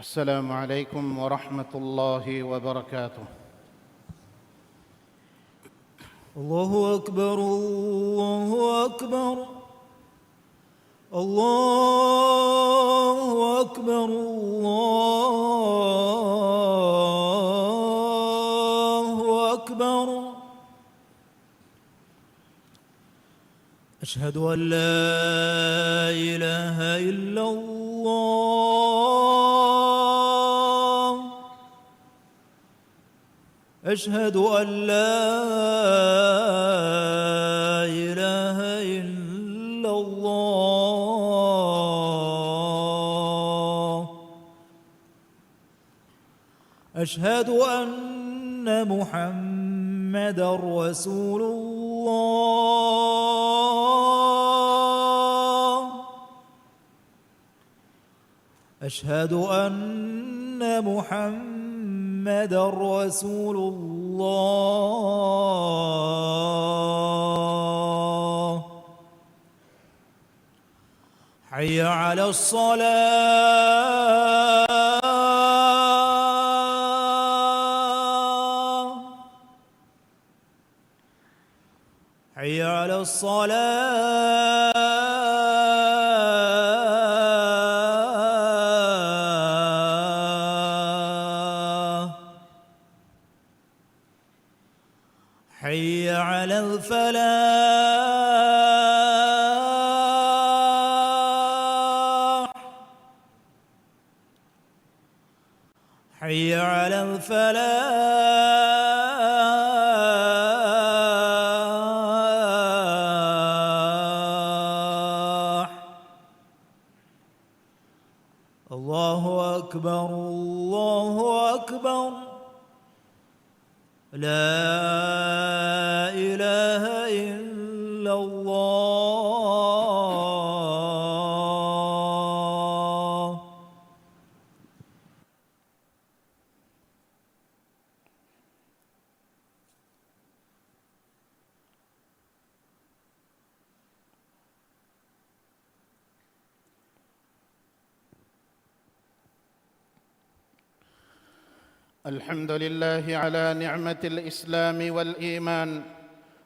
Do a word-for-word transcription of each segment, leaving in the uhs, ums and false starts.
السلام عليكم ورحمة الله وبركاته. الله أكبر، الله أكبر. الله أكبر، الله أكبر. أشهد أن لا إله إلا الله. أشهد أن لا إله إلا الله. أشهد أن محمدا رسول الله. أشهد أن محمدا رسول الله. حي على الصلاة. حي على الصلاة. حي على الفلاح. حي على الفلاح. الله أكبر، الله أكبر. لا إله إلا الله. الحمد لله على نعمة الإسلام والإيمان،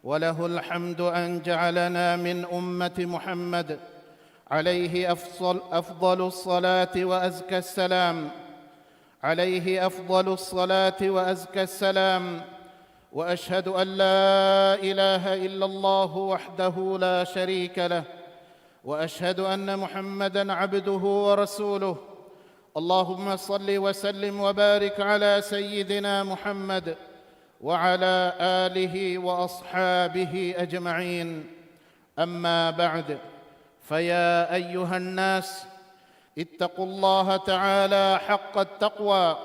وله الحمد أن جعلنا من أمة محمد عليه أفضل، أفضل الصلاة وأزكى السلام. عليه أفضل الصلاة وأزكى السلام، وأشهد أن لا إله إلا الله وحده لا شريك له، وأشهد أن محمدا عبده ورسوله. اللهم صل وسلم وبارك على سيدنا محمد وعلى آله وأصحابه أجمعين. أما بعد، فيا أيها الناس، اتقوا الله تعالى حق التقوى،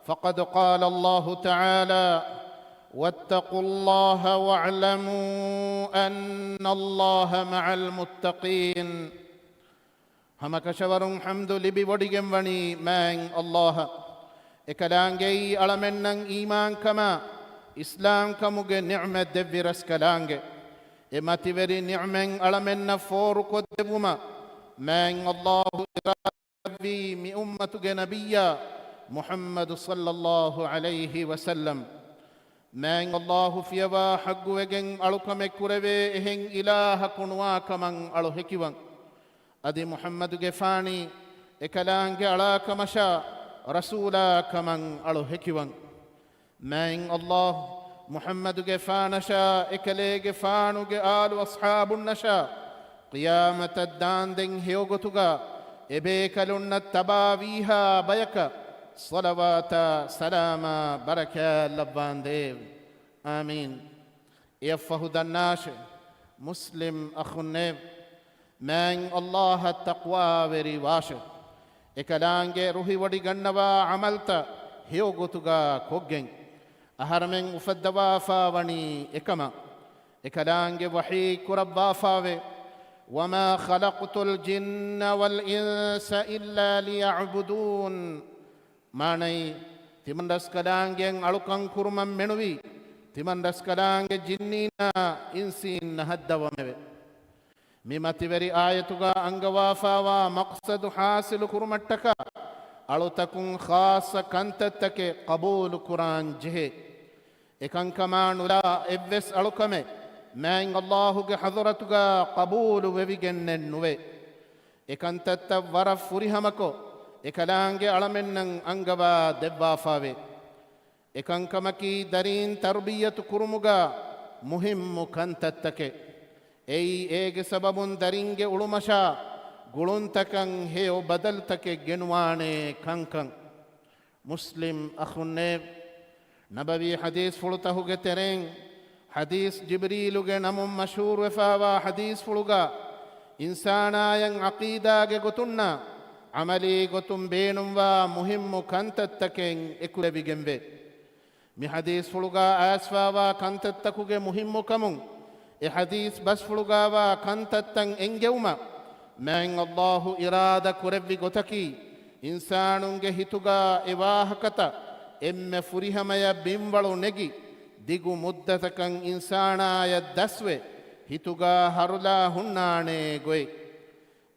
فقد قال الله تعالى: واتقوا الله واعلموا أن الله مع المتقين. ހަމަކަށަވަރުން ޙަމްދު ލިބިވޮޑިގެންވަނީ މާތް ﷲ އަށް. އެކަލާނގެއީ އަޅަމެންނަށް އީމާންކަމާ، އިސްލާމްކަމުގެ ނިޢުމަތް ދެއްވި ރަސްކަލާނގެ. އެ މަތިވެރި ނިޢުމަތް އަޅަމެންނަށް ފޯރުކޮށްދެއްވުމަށް މާތް ﷲ އިރާދަ ވީ މި އުއްމަތުގެ ނަބިއްޔާ މުޙައްމަދު ޞައްލައްލާހު ޢަލައިހި ވަސައްލަމް. މާތް ﷲ ފިޔަވާ ޙައްޤުވެގެން އަޅުކަމެއް ކުރެވޭ އެހެން އިލާހަކު ނުވާކަމަށް އަޅު ހެކިވަން. އަދި މުޙައްމަދުގެފާނީ އެކަލާނގެ އަޅާކަމަށާ ރަސޫލާ ކަމަށް އަޅު ހެކިވަން. މާތް ﷲ މުޙައްމަދުގެފާނަށާ އެކަލޭގެފާނުގެ އާލު އަޞްޙާބުންނަށާ ޤިޔާމަތަށް ދާންދެން ހެޔޮގޮތުގަ އެބޭކަލުންނަށް ތަބާވީހާ ބަޔަކަށް ޞަލަވާތާ ސަލާމާ ބަރަކާތް ލައްވާނދޭވެ. އާމީން. އެއަށްފަހު ދަންނާށެ، މުސްލިމް އަޚުންނޭވެ! މާތް ﷲ އަށް ތަޤްވާވެރި ވާށެ. އެކަލާނގެ ރުހިވޮޑިގަންނަވާ ޢަމަލްތައް ހެޔޮގޮތުގަ ކޮށްގެން. އަހަރެމެން އުފައްދަވާފާވަނީ އެކަމަށް. އެކަލާނގެ ވަޙީ ކުރައްވާފާވޭ، وما خلقت الجن والإنس إلا ليعبدون. މާނައީ، ތިމަންރަސްކަލާނގެއަށް އަޅުކަން ކުރުމަށް މެނުވީ، ތިމަންރަސްކަލާނގެ ޖިންނީންނާ އިންސީން ނަހައްދަވަމެވެ. މި މަތިވެރި އާޔަތުގަ އަންގަވާފާވާ މަޤްޞަދު ޙާޞިލު ކުރުމަށްޓަކާ، އަޅުތަކުން ޚާއްޞަ ކަންތައްތަކެއް ޤަބޫލު ކުރާން ޖެހޭ. އެކަންކަމާ ނުލާ އެއްވެސް އަޅުކަމެއް މާތް ﷲ ގެ ޙަޟްރަތުގަ ޤަބޫލު ވެވިގެންނެއް ނުވޭ. އެކަންތައްތައް ވަރަށް ފުރިހަމަކޮށް، އެކަލާނގެ އަޅަމެންނަށް އަންގަވާ ދެއްވާފާވޭ. އެކަންކަމަކީ ދަރީން ތަރުބިއްޔަތު ކުރުމުގަ މުހިއްމު ކަންތައްތަކެއް. އެއީ އޭގެ ސަބަބުން ދަރިންގެ އުޅުމަށާ ގުޅުންތަކަށް ހެޔޮ ބަދަލުތަކެއް ގެނުވާނޭ ކަންކަން. މުސްލިމް އަޚުންނޭވެ! ނަބަވީ ޙަދީޘްފުޅުތަކުގެ ތެރެއިން، ޙަދީޘް ޖިބްރީލުގެ ނަމުން މަޝްހޫރުވެފާވާ ޙަދީޘްފުޅުގަ، އިންސާނާޔަށް ޢަޤީދާގެ ގޮތުންނާ ޢަމަލީ ގޮތުން ބޭނުންވާ މުހިއްމު ކަންތައްތަކެއް އެކުލެވިގެންވޭ. މި ޙަދީޘްފުޅުގަ އައިސްފާވާ ކަންތައްތަކުގެ މުހިއްމުކަމުން، އެ ޙަދީޘް ބަސްފުޅުގާވާ ކަންތައްތައް އެންގެވުމަށް، މާތް ﷲ އިރާދަ ކުރެއްވި ގޮތަކީ، އިންސާނުންގެ ހިތުގަ އެ ވާހަކަތައް އެންމެ ފުރިހަމަޔަށް ބިންވަޅު ނެގި، ދިގު މުއްދަތަކަށް އިންސާނާޔަށް ދަސްވެ، ހިތުގަ ހަރުލާ ހުންނާނޭ ގޮތް.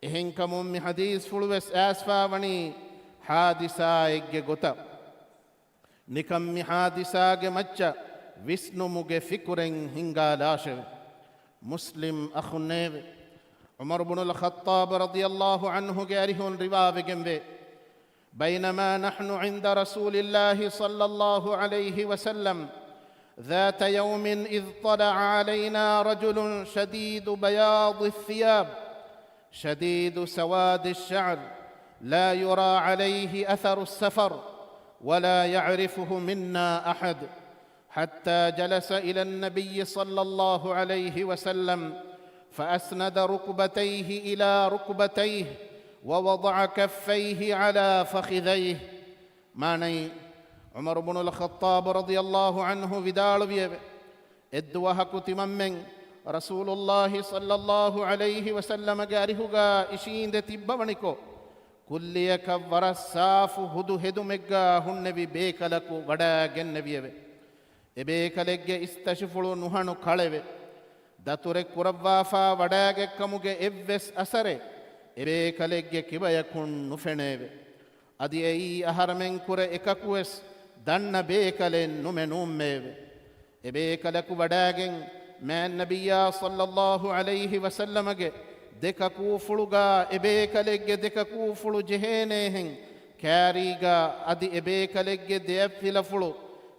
އެހެންކަމުން މި ޙަދީޘްފުޅުވެސް އައިސްފާވަނީ ޙާދިސާއެއްގެ ގޮތަށް. ނިކަން މި ޙާދިސާގެ މައްޗަށް ވިސްނުމުގެ ފިކުރެއް ހިންގާލާށެވެ. މުސްލިމް އަޚުންނޭވެ! ޢުމަރު ބުނުލް ޚައްޠާބު ރަޟިޔަﷲ ޢަންހުގެ އަރިހުން ރިވާވެގެންވޭ، بينما نحن عند رسول الله صلى الله عليه وسلم ذات يوم إذ طلع علينا رجل شديد بياض الثياب شديد سواد الشعر لا يرى عليه أثر السفر ولا يعرفه منا أحد، حتى جلس إلى النبي صلى الله عليه وسلم فأسند ركبتيه إلى ركبتيه ووضع كفيه على فخذيه. މާނައީ، ޢުމަރު ބުނުލް ޚައްޠާބު ރަޟިޔަﷲ ޢަންހު ވިދާޅުވިއެވެ. އެއްދުވަހަކު ތިމަންމެން ރަސޫލުﷲ ޞައްލަﷲ ޢަލައިހި ވަސައްލަމަގެ އަރިހުގަ އިށީނދެ ތިއްބަވަނިކޮށް، ކުއްލިއަކަށް ވަރަށް ސާފު ހުދު ހެދުމެއްގަ ހުންނެވި ބޭކަލަކު ވަޑައިގެންނެވިއެވެ. އެ ބޭކަލެއްގެ އިސްތަށިފުޅު ނުހަނު ކަޅެވެ. ދަތުރެއް ކުރައްވާފާ ވަޑައިގެން ކަމުގެ އެއްވެސް އަސަރެއް އެ ބޭކަލެއްގެ ކިބަޔަކުން ނުފެނެއެވެ. އަދި އެއީ އަހަރެމެން ކުރެ އެކަކުވެސް ދަންނަ ބޭކަލެއް ނުމެ ނޫންމެއެވެ. އެ ބޭކަލަކު ވަޑައިގެން މާތް ނަބިއްޔާ ޞައްލަﷲ ޢަލައިހި ވަސައްލަމަގެ ދެ ކަކޫފުޅުގަ އެ ބޭކަލެއްގެ ދެ ކަކޫފުޅު ޖެހޭނޭހެން ކާރީގަ އަދި އެ ބޭކަލެއްގެ ދެ އަތްފިލަފުޅު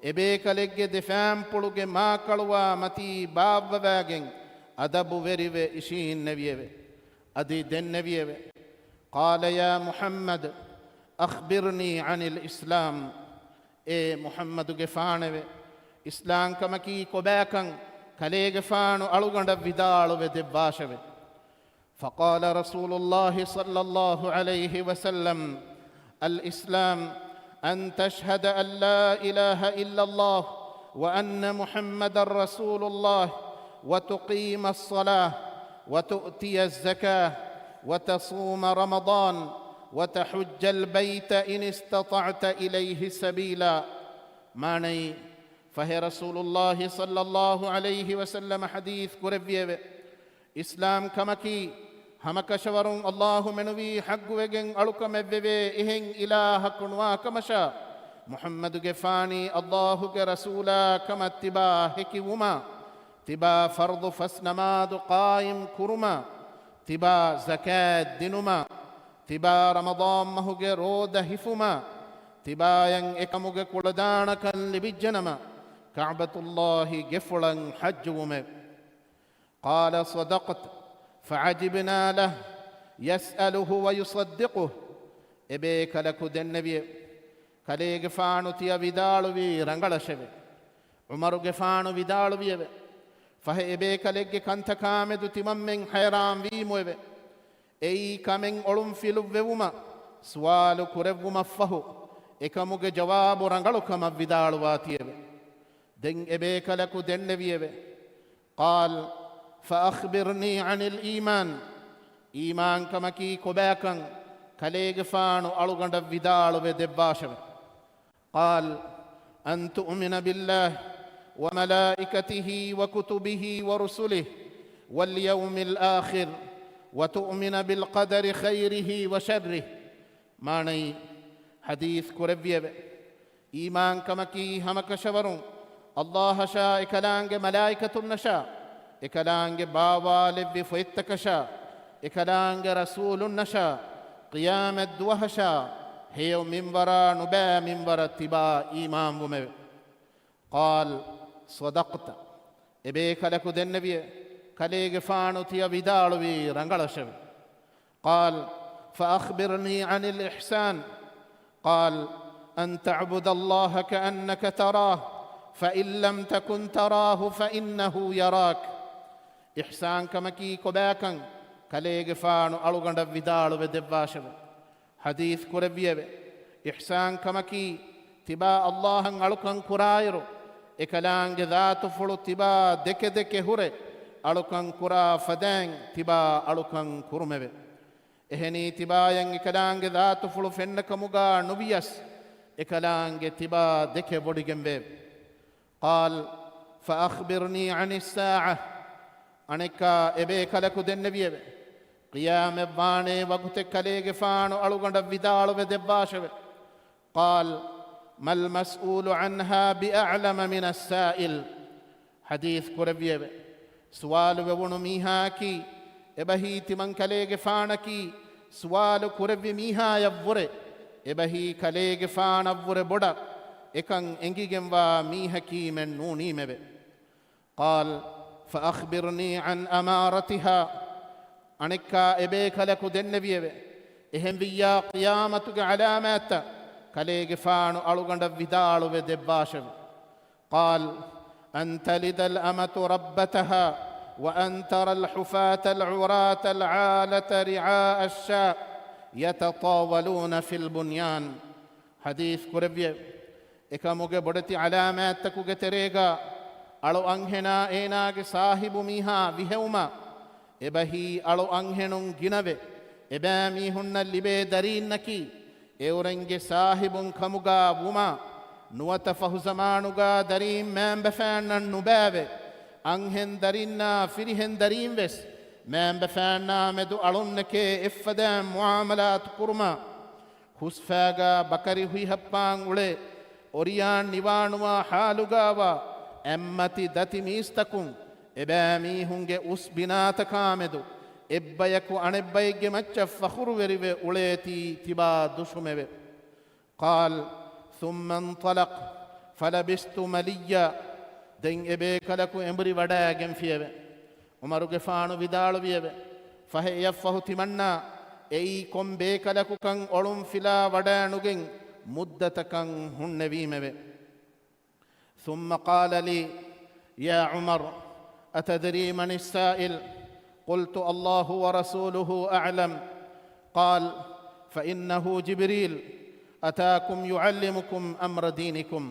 އެ ބޭކަލެއްގެ ދެ ފާންޕުޅުގެ މާކަޅުވާ މަތީ ބާއްވަވާގެން އަދަބުވެރިވެ އިށީންނެވިއެވެ. އަދި ދެންނެވިއެވެ. قال يا محمد أخبرني عن الإسلام. އޭ މުޙައްމަދުގެފާނެވެ! އިސްލާމްކަމަކީ ކޮބާކަން ކަލޭގެފާނު އަޅުގަނޑަށް ވިދާޅުވެ ދެއްވާށެވެ. فقال رسول الله صلى الله عليه وسلم الإسلام أن تشهد أن لا إله إلا الله وأن محمدا رسول الله وتقيم الصلاة وتؤتي الزكاة وتصوم رمضان وتحج البيت إن استطعت إليه سبيلا. މާނައީ، ފަހެ ރަސޫލުﷲ ޞައްލަﷲ ޢަލައިހި ވަސައްލަމަ ޙަދީޘް ކުރެއްވިއެވެ. އިސްލާމް ކަމަކީ، ހަމަކަށަވަރުން ﷲ މެނުވީ ޙައްޤުވެގެން އަޅުކަމެއްވެވޭ އެހެން އިލާހަކު ނުވާކަމަށާ، މުޙައްމަދުގެފާނީ ﷲގެ ރަސޫލާ ކަމަށް ތިބާ ހެކިވުމާ، ތިބާ ފަރްޟު ފަސް ނަމާދު ޤާއިމް ކުރުމާ، ތިބާ ޒަކާތް ދިނުމާ، ތިބާ ރަމަޟާން މަހުގެ ރޯދަ ހިފުމާ، ތިބާޔަށް އެކަމުގެ ކުޅަދާނަކަން ލިބިއްޖެނަމަ، ކަޢުބަތުﷲ ގެފުޅަށް ޙައްޖުވުމެވެ. قال صدقت فعجبنا له يسأله ويصدقه. އެބޭކަލަކު ދެންނެވިއެވެ. ކަލޭގެފާނު ތިޔަ ވިދާޅުވީ ރަނގަޅަށެވެ. ޢުމަރުގެފާނު ވިދާޅުވިއެވެ. ފަހެ އެބޭކަލެއްގެ ކަންތަކާމެދު ތިމަންމެން ޙައިރާންވީމުއެވެ. އެއީ ކަމެއް އޮޅުންފިލުއްވެވުމަށް ސުވާލު ކުރެއްވުމަށްފަހު، އެކަމުގެ ޖަވާބު ރަނގަޅުކަމަށް ވިދާޅުވާތީއެވެ. ދެން އެބޭކަލަކު ދެންނެވިއެވެ. قال فأخبرني عن الإيمان. އީމާންކަމަކީ ކޮބާކަން ކަލޭގެފާނު އަޅުގަނޑަށް ވިދާޅުވެ ދެއްވާށެވެ. قال أن تؤمن بالله وملائكته وكتبه ورسله واليوم الآخر وتؤمن بالقدر خيره وشره. މާނައީ، ޙަދީޘް ކުރެއްވިއެވެ. އީމާންކަމަކީ ހަމަކަށަވަރުން ﷲ އަށާ، އެކަލާނގެ މަލާއިކަތުންނަށާ، އެކަލާނގެ ބާވާލެއްވި ފޮތްތަކަށާ، އެކަލާނގެ ރަސޫލުންނަށާ، ޤިޔާމަތް ދުވަހަށާ، ހެޔޮ މިންވަރާ ނުބައި މިންވަރަށް ތިބާ އީމާންވުމެވެ. قال، صدقت. އެބޭކަލަކު ދެންނެވިއެވެ. ކަލޭގެފާނު ތިޔަ ވިދާޅުވީ ރަނގަޅަށެވެ. قال، فأخبرني عن الإحسان. قال، أن تعبد الله كأنك تراه، فإن لم تكن تراه فإنه يراك. އިޙްސާންކަމަކީ ކޮބާކަން؟ ކަލޭގެފާނު އަޅުގަނޑަށް ވިދާޅުވެ ދެއްވާށެވެ. ޙަދީޘް ކުރެއްވިއެވެ. އިޙްސާންކަމަކީ، ތިބާ ﷲ އަށް އަޅުކަން ކުރާއިރު، އެކަލާނގެ ޒާތުފުޅު ތިބާ ދެކެ ދެކެ ހުރެ އަޅުކަން ކުރާ ފަދައިން ތިބާ އަޅުކަން ކުރުމެވެ. އެހެނީ، ތިބާޔަށް އެކަލާނގެ ޒާތުފުޅު ފެންނަކަމުގާ ނުވިޔަސް، އެކަލާނގެ ތިބާ ދެކެ ވޮޑިގެންވެ. قال، فأخبرني عن الساعة. އަނެއްކާ އެބޭކަލަކު ދެންނެވިއެވެ. ޤިޔާމަތް ވާނޭ ވަގުތެއް ކަލޭގެފާނު އަޅުގަނޑަށް ވިދާޅުވެ ދެއްވާށެވެ. قال، ما المسؤول عنها بأعلم من السائل. ޙަދީޘް ކުރެއްވިއެވެ. ސުވާލު ވެވުނު މީހާއަކީ، އެބަހީ ތިމަން ކަލޭގެފާނަކީ، ސުވާލު ކުރެއްވި މީހާޔަށްވުރެ، އެބަހީ ކަލޭގެފާނަށްވުރެ ބޮޑަށް އެކަން އެނގިގެންވާ މީހަކީމެއް ނޫނީމެވެ. قال، فأخبرني عن أمارتها. އަނެއްކާ އެބޭކަލަކު ދެންނެވިއެވެ. އެހެންވިއްޔާ، ޤިޔާމަތުގެ ޢަލާމާތްތައް ކަލޭގެފާނު އަޅުގަނޑަށް ވިދާޅުވެ ދެއްވާށެވެ. قال، أن تلد الأمة ربتها، وأن ترى الحفاة العراة العالة رعاء الشاء يتطاولون في البنيان. ޙަދީޘް ކުރެއްވިއެވެ. އެކަމުގެ ބޮޑެތި ޢަލާމާތްތަކުގެ ތެރޭގާ، އަޅު އަންހެނާ އޭނާގެ ސާހިބު މީހާ ވިހެއުމާ، އެބަހީ އަޅު އަންހެނުން ގިނަވެ، އެބައިމީހުންނަށް ލިބޭ ދަރީންނަކީ، އެއުރެންގެ ސާހިބުން ކަމުގާ ވުމާ، ނުވަތަ ފަހު ޒަމާނުގާ ދަރީން މައިންބަފައިންނަށް ނުބައިވެ، އަންހެން ދަރިންނާ ފިރިހެން ދަރީން ވެސް މައިންބަފައިންނާ މެދު އަޅުންނެކޭ އެއްފަދައިން މުޢާމަލާތު ކުރުމާ، ހުސްފައިގާ ބަކަރި ހުއިހައްޕާން އުޅޭ، އޮރިޔާން ނިވާނުވާ ޙާލުގާވާ އެއްމަތި ދަތި މީސްތަކުން، އެބައިމީހުންގެ އުސް ބިނާތަކާމެދު އެއްބަޔަކު އަނެއްބައެއްގެ މައްޗަށް ފަޚުރުވެރިވެ އުޅޭތީ ތިބާ ދުށުމެވެ. قال، ثم انطلق، فلبثت مليا. ދެން އެބޭކަލަކު އެނބުރި ވަޑައިގެންފިއެވެ. ޢުމަރުގެފާނު ވިދާޅުވިއެވެ. ފަހެ އެޔަށްފަހު ތިމަންނާ އެއީ ކޮން ބޭކަލަކުކަން އޮޅުން ފިލާ ވަޑައިނުގެން މުއްދަތަކަށް ހުންނެވީމެވެ. ثم قال لي، يا عمر، أتدري من السائل؟ قلت، الله ورسوله أعلم. قال، فإنه جبريل أتاكم يعلمكم أمر دينكم.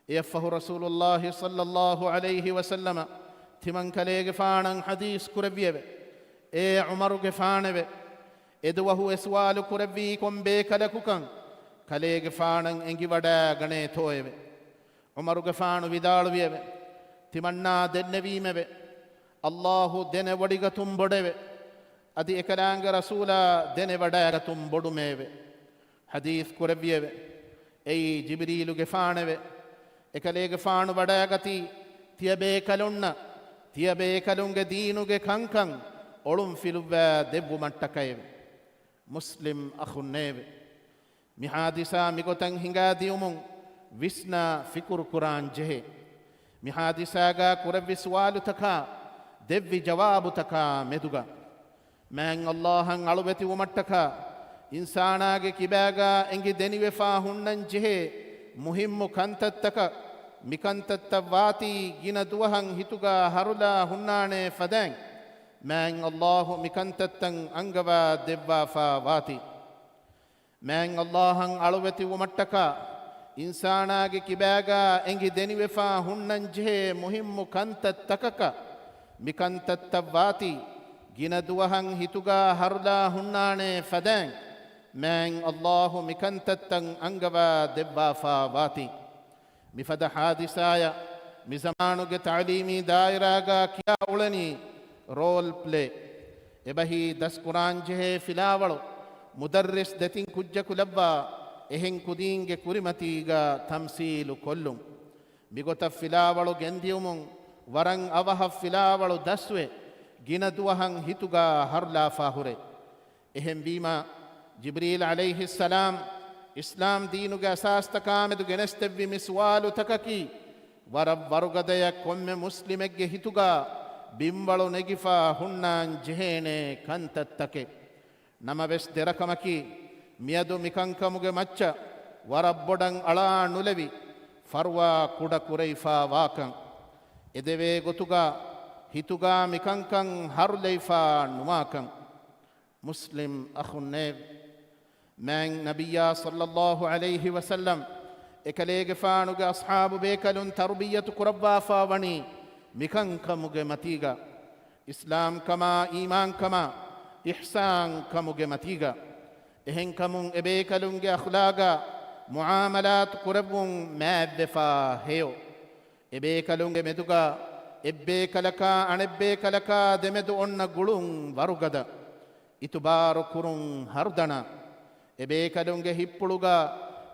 އެޔަށްފަހު ރަސޫލުﷲ ޞައްލަﷲ ޢަލައިހި ވަސައްލަމަ ތިމަން ކަލޭގެފާނަށް ޙަދީޘް ކުރެއްވިއެވެ. އޭ ޢުމަރުގެފާނެވެ! އެދުވަހު އެ ސުވާލު ކުރެއްވީ ކޮން ބޭކަލަކުކަން ކަލޭގެފާނަށް އެނގިވަޑައިގަނޭތޯއެވެ؟ ޢުމަރުގެފާނު ވިދާޅުވިއެވެ. ތިމަންނާ ދެންނެވީމެވެ. ﷲ ދެނެވޮޑިގަތުން ބޮޑެވެ. އަދި އެކަލާނގެ ރަސޫލާ ދެނެވަޑައިގަތުން ބޮޑުމެއެވެ. ޙަދީޘް ކުރެއްވިއެވެ. އެއީ ޖިބްރީލުގެފާނެވެ. އެކަލޭގެފާނު ވަޑައިގަތީ، ތިޔަބޭކަލުންނަށް ތިޔަބޭކަލުންގެ ދީނުގެ ކަންކަން އޮޅުން ފިލުއްވާ ދެއްވުމަށްޓަކައެވެ. މުސްލިމް އަޚުންނޭވެ! މި ޙާދިސާ މިގޮތަށް ހިނގާދިޔުމުން ވިސްނާ ފިކުރު ކުރާން ޖެހޭ. މި ޙާދިސާގާ ކުރެއްވި ސުވާލުތަކާ، ދެއްވި ޖަވާބުތަކާ މެދުގަ، މާތް ﷲ އަށް އަޅުވެތިވުމަށްޓަކާ، އިންސާނާގެ ކިބާގާ އެނގި ދެނިވެފާ ހުންނަން ޖެހޭ މުހިއްމު ކަންތައްތަކަށް، މިކަންތައްތައް ވާތީ ގިނަ ދުވަހަށް ހިތުގާ ހަރުލާ ހުންނާނޭ ފަދައިން، މާތް ﷲ މިކަންތައްތައް އަންގަވާ ދެއްވާފާ ވާތީ. މާތް ﷲ އަށް އަޅުވެތިވުމަށްޓަކާ، އިންސާނާގެ ކިބާގާ އެނގި ދެނިވެފާ ހުންނަން ޖެހޭ މުހިއްމު ކަންތައްތަކަކަށް، މިކަންތައްތައް ވާތީ ގިނަ ދުވަހަށް ހިތުގާ ހަރުލާ ހުންނާނޭ ފަދައިން، މާތް ﷲ މިކަންތައްތައް އަންގަވާ ދެއްވާފާ ވާތީ. މިފަދަ ޙާދިސާޔަށް މިޒަމާނުގެ ތަޢުލީމީ ދާއިރާގާ ކިޔާ އުޅެނީ ރޯލް ޕްލޭ. އެބަހީ ދަސްކުރާންޖެހޭ ފިލާވަޅު މުދައްރިސް ދެތިން ކުއްޖަކު ލައްވާ އެހެން ކުދީންގެ ކުރިމަތީގަ ތަމްސީލު ކޮށްލުން. މިގޮތަށް ފިލާވަޅު ގެންދިއުމުން ވަރަށް އަވަހަށް ފިލާވަޅު ދަސްވެ، ގިނަ ދުވަހަށް ހިތުގަ ހަރުލާފާ ހުރޭ. އެހެންވީމާ، ޖިބްރީލް ޢަލައިހިއްސަލާމް އިސްލާމް ދީނުގެ އަސާސްތަކާމެދު ގެނެސްދެއްވި މި ސުވާލުތަކަކީ، ވަރަށް ވަރުގަދަޔަށް ކޮންމެ މުސްލިމެއްގެ ހިތުގަ ބިންވަޅު ނެގިފާ ހުންނާން ޖެހޭނޭ ކަންތައްތަކެއް. ނަމަވެސް ދެރަކަމަކީ، މިއަދު މިކަންކަމުގެ މައްޗަށް ވަރަށް ބޮޑަށް އަޅާ ނުލެވި، ފަރުވާ ކުޑަ ކުރެވިފާ ވާކަން. އެދެވޭ ގޮތުގަ ހިތުގަ މިކަންކަން ހަރުލެވިފާ ނުވާކަން. މުސްލިމް އަޚުންނޭވެ! މާތް ނަބިއްޔާ ޞައްލައްލާހު ޢަލައިހި ވަސައްލަމް އެކަލޭގެފާނުގެ އަޞްޙާބު ބޭކަލުން ތަރުބިއްޔަތު ކުރައްވާފާ ވަނީ މިކަންކަމުގެ މަތީގަ، އިސްލާމްކަމާ، އީމާންކަމާ، އިޙްސާންކަމުގެ މަތީގަ. އެހެންކަމުން އެބޭކަލުންގެ އަޚްލާގާ މުޢާމަލާތު ކުރެއްވުން މާތްވެފާ ހެޔޮ. އެބޭކަލުންގެ މެދުގަ އެއްބޭކަލަކާ އަނެއްބޭކަލަކާ ދެމެދު އޮންނަ ގުޅުން ވަރުގަދަ، އިތުބާރު ކުރުން ހަރުދަނާ، އެބޭކަލުންގެ ހިތްޕުޅުގަ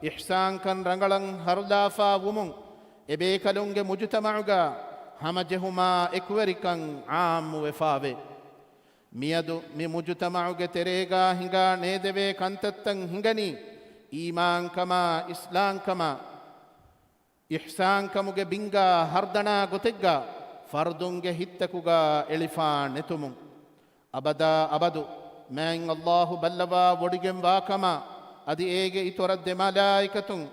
އިޙްސާންކަން ރަނގަޅަށް ހަރުލާފާ ވުމުން، އެބޭކަލުންގެ މުޖުތަމަޢުގަ ހަމަޖެހުމާ އެކުވެރިކަން ޢާއްމުވެފާވޭ. މިއަދު މި މުޖުތަމަޢުގެ ތެރޭގާ ހިނގާ ނޭދެވޭ ކަންތައްތައް ހިނގަނީ، އީމާންކަމާ، އިސްލާމްކަމާ، އިޙްސާންކަމުގެ ބިންގާ ހަރުދަނާ ގޮތެއްގާ ފަރުދުންގެ ހިތްތަކުގާ އެޅިފާ ނެތުމުން. އަބަދާ އަބަދު މާތް ﷲ ބައްލަވާ ވޮޑިގެންވާކަމާ، އަދި އޭގެ އިތުރަށް ދެ މަލާއިކަތުން،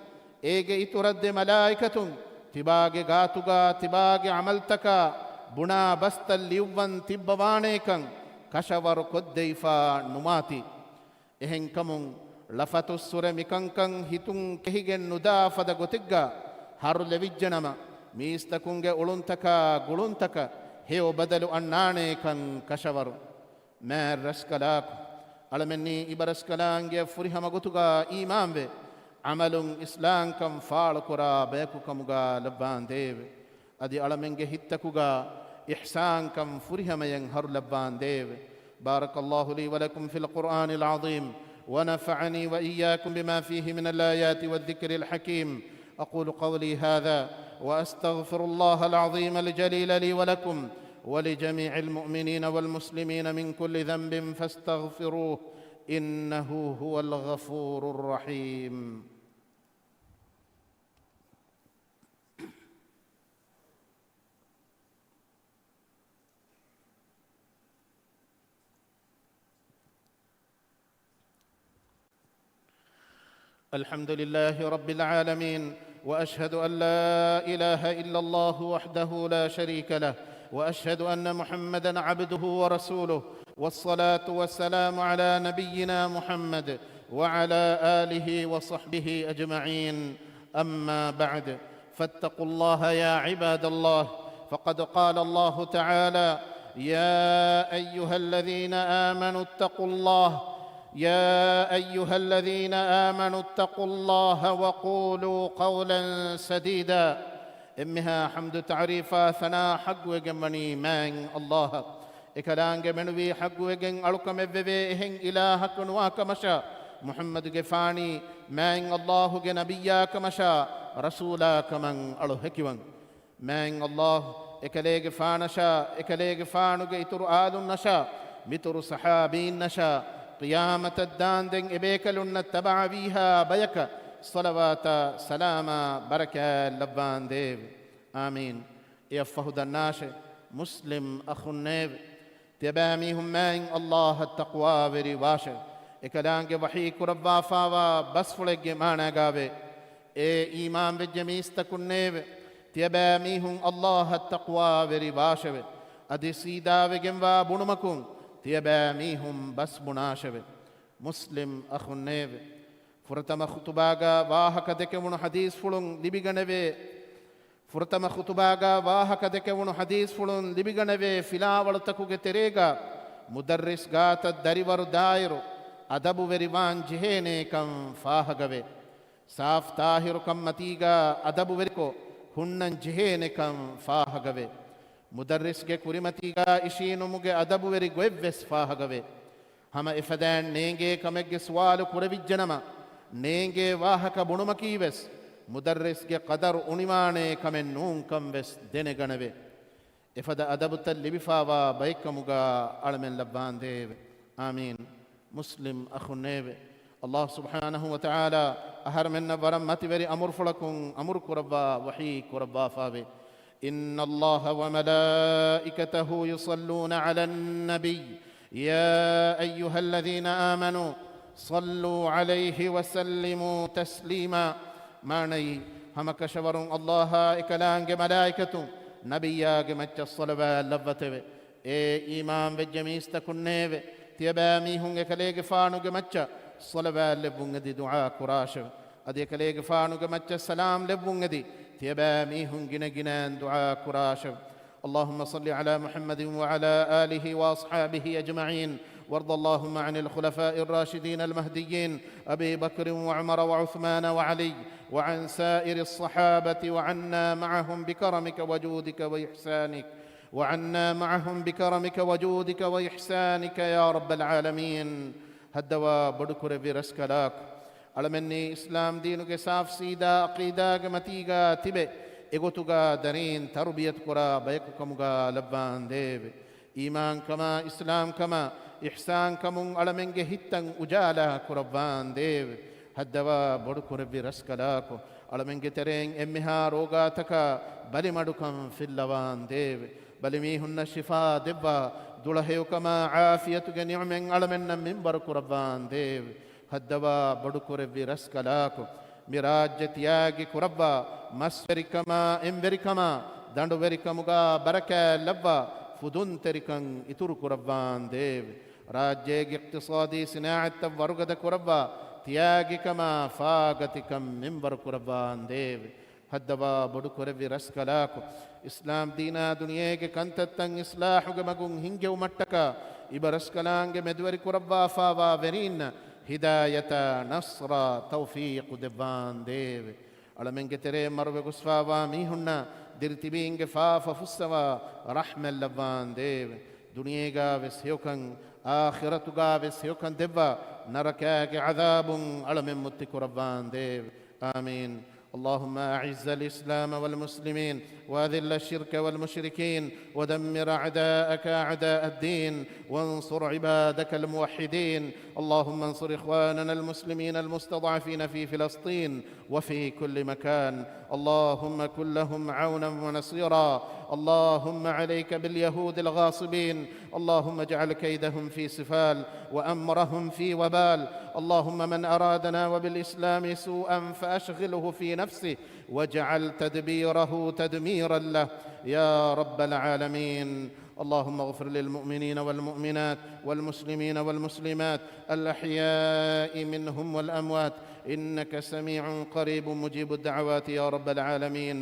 އޭގެ އިތުރަށް ދެ މަލާއިކަތުން ތިބާގެ ގާތުގާ ތިބާގެ ޢަމަލްތަކާ ބުނާ ބަސްތައް ލިޔުއްވަން ތިއްބަވާނޭކަން ކަށަވަރު ކޮށްދެވިފާ ނުވާތީ. އެހެންކަމުން، ޅަފަތުއްސުރެ މިކަންކަން ހިތުން ކެހިގެން ނުދާ ފަދަ ގޮތެއްގާ ހަރު ލެވިއްޖެނަމަ، މީސްތަކުންގެ އުޅުންތަކާ ގުޅުންތަކަށް ހެޔޮ ބަދަލު އަންނާނޭކަން ކަށަވަރު. މާތް ރަސްކަލާކޮ، އަޅަމެންނީ އިބަރަސްކަލާނގެ ފުރިހަމަ ގޮތުގާ އީމާންވެ، ޢަމަލުން އިސްލާމްކަން ފާޅުކުރާ ބަޔަކު ކަމުގާ ލައްވާނދޭވެ. އަދި އަޅަމެންގެ ހިތްތަކުގާ އިޙްސާންކަން ފުރިހަމަޔަށް ހަރުލައްވާނދޭވެ. بارك الله لي ولكم في القرآن العظيم، ونفعني وإياكم بما فيه من الآيات والذكر الحكيم. أقول قولي هذا وأستغفر الله العظيم الجليل لي ولكم ولجميع المؤمنين والمسلمين من كل ذنب فاستغفروه، إنه هو الغفور الرحيم. الحمد لله رب العالمين، وأشهد أن لا إله إلا الله وحده لا شريك له، وأشهد أن محمدا عبده ورسوله، والصلاة والسلام على نبينا محمد وعلى آله وصحبه أجمعين. أما بعد، فاتقوا الله يا عباد الله، فقد قال الله تعالى: يا أيها الذين آمنوا اتقوا الله، يا أيها الذين آمنوا اتقوا الله وقولوا قولا سديدا. އެންމެހާ ޙަމްދު، ތަޢުރީފާ، ސަނާ ޙައްޤުވެގެންވަނީ މާތް ﷲ އަށް. އެކަލާނގެ މެނުވީ ޙައްޤުވެގެން އަޅުކަމެއްވެވޭ އެހެން އިލާހަކު ނުވާކަމަށާ، މުޙައްމަދުގެފާނީ މާތް ﷲ ގެ ނަބިއްޔާކަމަށާ، ރަސޫލާކަމަށް އަޅު ހެކިވަން. މާތް ﷲ އެކަލޭގެފާނަށާ، އެކަލޭގެފާނުގެ އިތުރު އާލުންނަށާ، މިތުރު ޞަޙާބީންނަށާ، ޤިޔާމަތަށް ދާންދެން އެބޭކަލުންނަށް ތަބަޢަވީހާ ބަޔަކަށް ޞަލަވާތާ ސަލާމާ ބަރަކާތް ލައްވާނދޭވެ. އާމީން. އެއަށްފަހު ދަންނާށެ، މުސްލިމް އަޚުންނޭވެ! ތިޔަބައިމީހުން މާތް ﷲ އަށް ތަޤްވާވެރި ވާށެވެ. އެކަލާނގެ ވަޙީ ކުރައްވާފާވާ ބަސްފުޅެއްގެ މާނާގާވޭ: އޭ އީމާންވެއްޖެ މީސްތަކުންނޭވެ! ތިޔަބައިމީހުން ﷲ އަށް ތަޤްވާވެރި ވާށެވެ. އަދި ސީދާވެގެންވާ ބުނުމަކުން ތިޔަބައިމީހުން ބަސް ބުނާށެވެ. މުސްލިމް އަޚުންނޭވެ! ފުރަތަމަ ޚުޠުބާގާ ވާހަކަ ދެކެވުނު ޙަދީޘްފުޅުން ލިބިގަނެވޭ، ފުރަތަމަ ޚުޠުބާގާ ވާހަކަ ދެކެވުނު ޙަދީޘްފުޅުން ލިބިގަނެވޭ ފިލާވަޅުތަކުގެ ތެރޭގާ، މުދައްރިސް ގާތަށް ދަރިވަރު ދާއިރު އަދަބުވެރިވާން ޖެހޭނޭކަން ފާހަގަވޭ. ސާފް ޠާހިރުކަންމަތީގާ އަދަބުވެރިކޮށް ހުންނަން ޖެހޭނެކަން ފާހަގަވޭ. މުދައްރިސްގެ ކުރިމަތީގާ އިށީނުމުގެ އަދަބުވެރި ގޮތްވެސް ފާހަގަވޭ. ހަމަ އެފަދައިން ނޭނގޭ ކަމެއްގެ ސުވާލު ކުރެވިއްޖެނަމަ، ނޭނގޭ ވާހަކަ ބުނުމަކީވެސް މުދައްރިސްގެ ޤަދަރު އުނިވާނޭ ކަމެއް ނޫންކަން ވެސް ދެނެގަނެވޭ. އެފަދަ އަދަބުތައް ލިބިފާވާ ބައެއްކަމުގަ އަޅަމެން ލައްވާނދޭވެ. އާމީން. މުސްލިމް އަޚުންނޭވެ! ﷲ ސުބްޙާނަހޫ ވަތަޢާލާ އަހަރެމެންނަށް ވަރަށް މަތިވެރި އަމުރުފުޅަކުން އަމުރު ކުރައްވާ ވަޙީ ކުރައްވާފާވޭ. إن الله وملائكته يصلون على النبي يا أيها الذين آمنوا صلوا عليه وسلموا تسليما. މާނައީ، ހަމަކަށަވަރުން ﷲ އާ އެކަލާނގެ މަލާއިކަތުން ނަބިއްޔާގެ މައްޗަށް ޞަލަވާތް ލައްވަތެވެ. އޭ އީމާންވެއްޖެ މީސްތަކުންނޭވެ! ތިޔަބައިމީހުން އެކަލޭގެފާނުގެ މައްޗަށް ޞަލަވާތް ލެއްވުން އެދި ދުޢާ ކުރާށެވެ. އަދި އެކަލޭގެފާނުގެ މައްޗަށް ސަލާމް ލެއްވުން އެދި، ތިޔަބައިމީހުން ގިނަގިނައިން ދުޢާ ކުރާށެވެ. اللهم صل على محمد وعلى آله وأصحابه أجمعين، وارض اللهم عن الخلفاء الراشدين المهديين أبي بكر وعمر وعثمان وعلي، وعن سائر الصحابة، وعنا معهم بكرمك وجودك وإحسانك، وعنا معهم بكرمك وجودك وإحسانك يا رب العالمين. ހައްދަވާ ބޮޑުކުރެއްވި ރަސްކަލާކޮ! އަޅަމެންނީ އިސްލާމް ދީނުގެ ސާފު ސީދާ ޢަޤީދާގެ މަތީގަ ތިބެ، އެގޮތުގަ ދަރީން ތަރުބިޔަތު ކުރާ ބަޔަކު ކަމުގަ ލައްވާނދޭވެ. އީމާންކަމާ، އިސްލާމްކަމާ، އިޙްސާންކަމުން އަޅަމެންގެ ހިތްތައް އުޖާލާ ކުރައްވާނދޭވެ. ހައްދަވާ ބޮޑުކުރެއްވި ރަސްކަލާކޮ! އަޅަމެންގެ ތެރެއިން އެންމެހާ ރޯގާތަކާ ބަލިމަޑުކަން ފިއްލަވާނދޭވެ. ބަލިމީހުންނަށް ޝިފާ ދެއްވާ، ދުޅަހެޔޮކަމާ ޢާފިޔަތުގެ ނިޢުމަތް އަޅަމެންނަށް މިންވަރު ކުރައްވާނދޭވެ. ހައްދަވާ ބޮޑުކުރެއްވި ރަސްކަލާކޮ! މި ރާއްޖެ ތިޔާގި ކުރައްވާ، މަސްވެރިކަމާ، އެންވެރިކަމާ، ދަނޑުވެރިކަމުގަ ބަރަކާތް ލައްވާ، ފުދުންތެރިކަން އިތުރު ކުރައްވާނދޭވެ. ރާއްޖޭގެ އިޤްތިޞާދީ ސިނާޢަތްތައް ވަރުގަދަ ކުރައްވާ، ތިޔާގިކަމާ ފާގަތިކަން މިންވަރު ކުރައްވާނދޭވެ. ހައްދަވާ ބޮޑުކުރެއްވި ރަސްކަލާކޮ! އިސްލާމް ދީނާ ދުނިޔޭގެ ކަންތައްތައް އިޞްލާޙުގެ މަގުން ހިންގެވުމަށްޓަކާ، އިބަރަސްކަލާނގެ މެދުވެރި ކުރައްވާފާވާ ވެރީންނަށް ހިދާޔަތާ ނަޞްރާ ތައުފީޤު ދެއްވާނދޭވެ. އަޅަމެންގެ ތެރޭ މަރުވެގޮސްފާވާ މީހުންނަށް ދިރިތިބީންގެ ފާފަ ފުއްސަވާ ރަޙްމަތް ލައްވާނދޭވެ. ދުނިޔޭގާވެސް ހެޔޮކަން، އާޚިރަތުގާވެސް ހެޔޮކަން ދެއްވާ، ނަރަކާގެ ޢަޛާބުން އަޅަމެން މުއްތި ކުރައްވާނދޭވެ. آمين. اللهم أعز الإسلام والمسلمين، وأذل الشرك والمشركين، ودمر أعداءك أعداء الدين، وانصر عبادك الموحدين. اللهم انصر إخواننا المسلمين المستضعفين في فلسطين وفي كل مكان. اللهم كن لهم عونا ونصيرا. اللهم عليك باليهود الغاصبين. اللهم اجعل كيدهم في سفال، وأمرهم في وبال. اللهم من أرادنا وبالإسلام سوءا فأشغله في نفسه، واجعل تدبيره تدميرا له، يا رب العالمين. اللهم اغفر للمؤمنين والمؤمنات والمسلمين والمسلمات الأحياء منهم والأموات، إنك سميع قريب مجيب الدعوات، يا رب العالمين.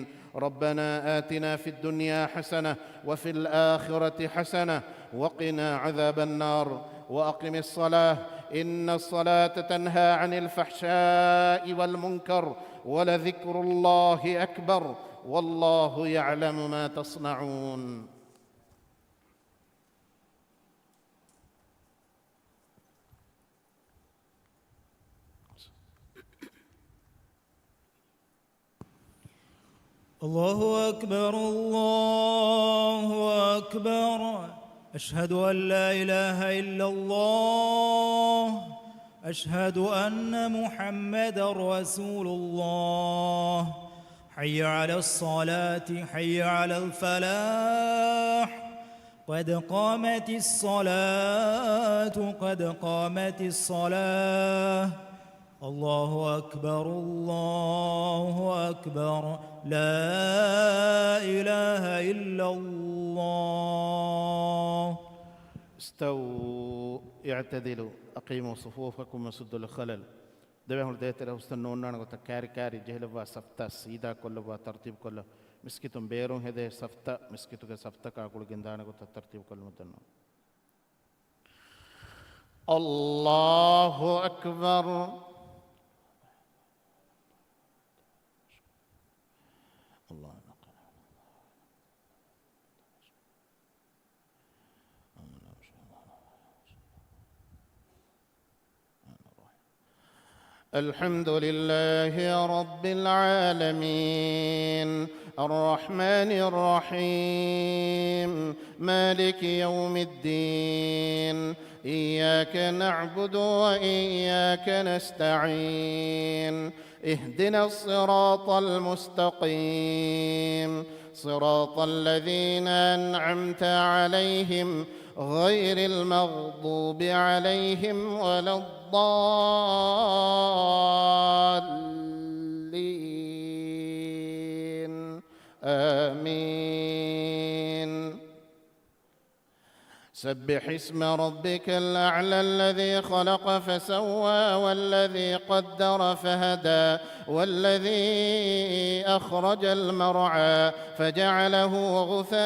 ربنا آتنا في الدنيا حسنة وفي الآخرة حسنة وقنا عذاب النار. وأقم الصلاة، إن الصلاة تنهى عن الفحشاء والمنكر، ولذكر الله أكبر، والله يعلم ما تصنعون. الله أكبر، الله أكبر. أشهد أن لا إله إلا الله. أشهد أن محمدا رسول الله. حي على الصلاة، حي على الفلاح. قد قامت الصلاة، قد قامت الصلاة. الله أكبر، الله أكبر. لا إله إلا الله. استووا، اعتدلوا، أقيموا صفوفكم وسدوا الخلل. ދެވޭހުން ދޭތެރެ ހުސްތަން ނޯންނާނެ ގޮތަށް ކާރި ކާރި ޖެހިލައްވާ ސަފްތައް ސީދާ ކޮށްލައްވާ ތަރުތީބު ކޮށްލަ، މިސްކިތުން ބޭރުން ހެދޭ ސަފްތައް މިސްކިތުގެ ސަފްތަކާ ގުޅިގެން ދާނެ ގޮތަށް ތަރުތީބު ކޮށްލަމުން ދަންނަވަން. الله أكبر. الله أكبر. الحمد لله رب العالمين، الرحمن الرحيم، مالك يوم الدين، إياك نعبد وإياك نستعين، اهدنا الصراط المستقيم، صراط الذين أنعمت عليهم، غير المغضوب عليهم ولا الضالين. آمين. سبح اسم ربك الأعلى الذي خلق فسوى والذي قدر فهدى والذي أخرج المرعى فجعله غثاء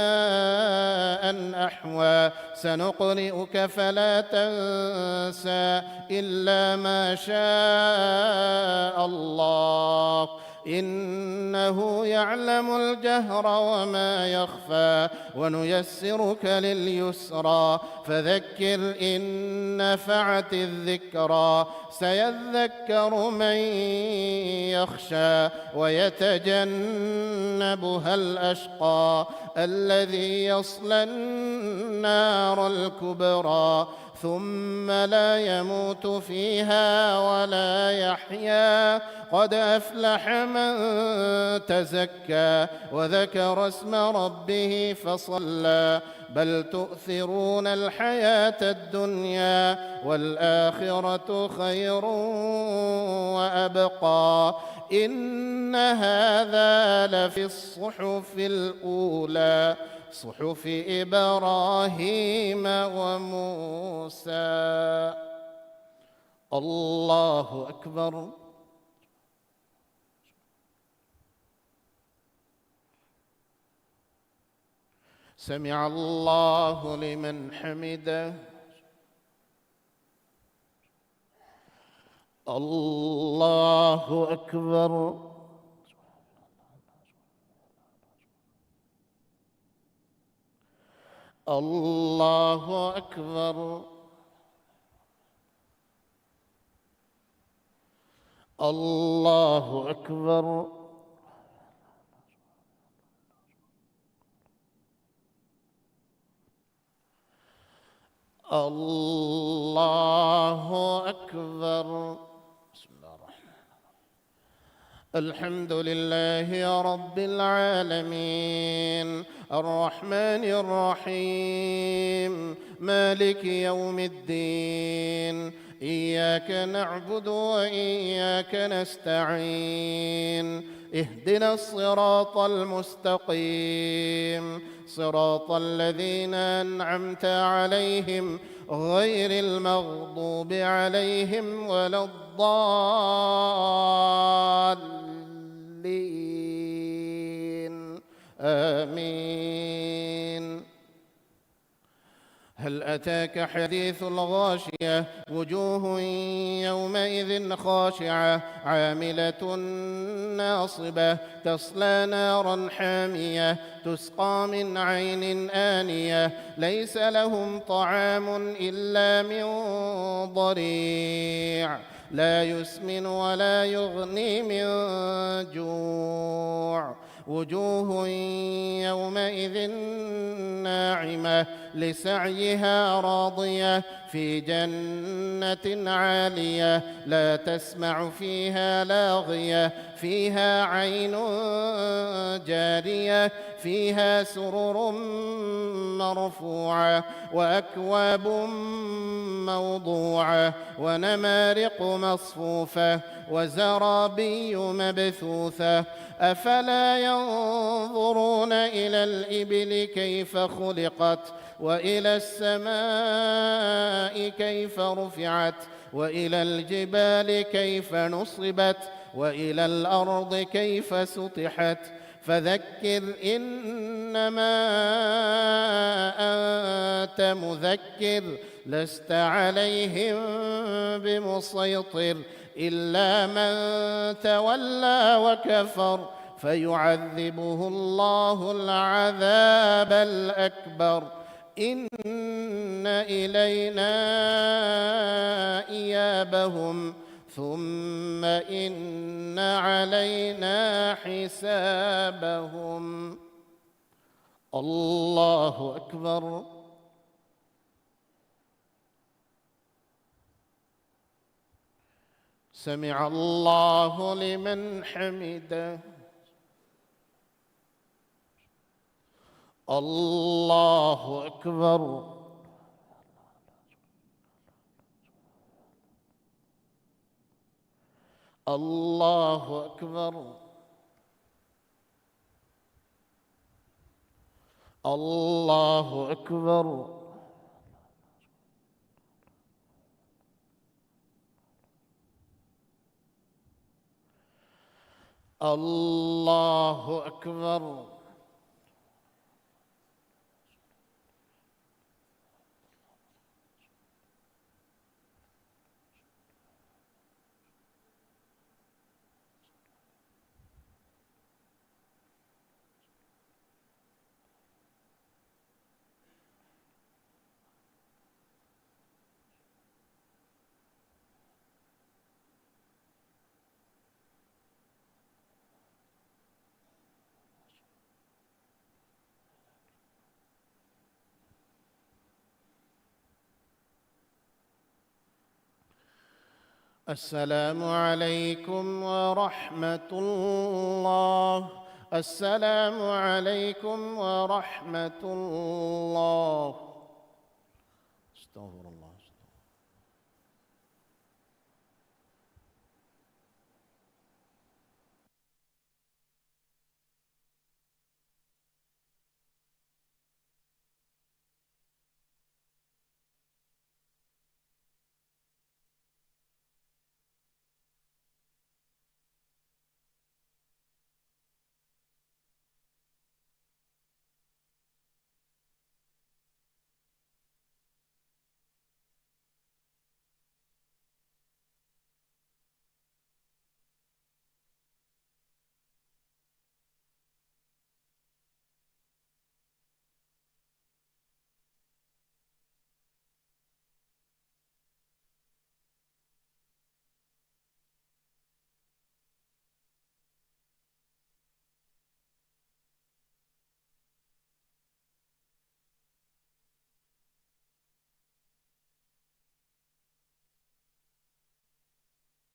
أحوى. سنقرئك فلا تنسى إلا ما شاء الله إنه يعلم الجهر وما يخفى ونيسرك لليسرى فذكر إن نفعت الذكرى سيذكر من يخشى ويتجنبها الأشقى الذي يصلى النار الكبرى ثم لا يموت فيها ولا يحيا قد أفلح من تزكى وذكر اسم ربه فصلى بل تؤثرون الحياة الدنيا والآخرة خير وأبقى إن هذا لفي الصحف الأولى صحف إبراهيم وموسى. الله أكبر. سمع الله لمن حمده. الله أكبر. الله أكبر. الله أكبر. الله أكبر. بسم الله الرحمن الرحيم. الحمد لله رب العالمين، الرحمن الرحيم، مالك يوم الدين، إياك نعبد وإياك نستعين، اهدنا الصراط المستقيم، صراط الذين أنعمت عليهم غير المغضوب عليهم ولا الضالين. آمين. هل أتاك حديث الغاشية، وجوه يومئذ خاشعة، عاملة ناصبة، تصلى نارا حامية، تسقى من عين آنية، ليس لهم طعام إلا من ضريع، لا يسمن ولا يغني من جوع، وجوه يومئذ ناعمة، لسعيها راضية، في جنة عالية، لا تسمع فيها لاغية، فيها عين جارية، فيها سرر مرفوعة، وأكواب موضوعة، ونمارق مصفوفة، وزرابي مبثوثة، أفلا ينظرون إلى الإبل كيف خلقت، وإلى السماء كيف رفعت، وإلى الجبال كيف نصبت، وإلى الأرض كيف سطحت، فذكر إنما أنت مذكر، لست عليهم بمسيطر، إلا من تولى وكفر، فيعذبه الله العذاب الأكبر، إن إلينا إيابهم، ثم إن علينا حسابهم. الله أكبر. سمع الله لمن حمده. الله أكبر. الله أكبر. الله أكبر. الله أكبر. السلام عليكم ورحمة الله. السلام عليكم ورحمة الله. أستغفر الله.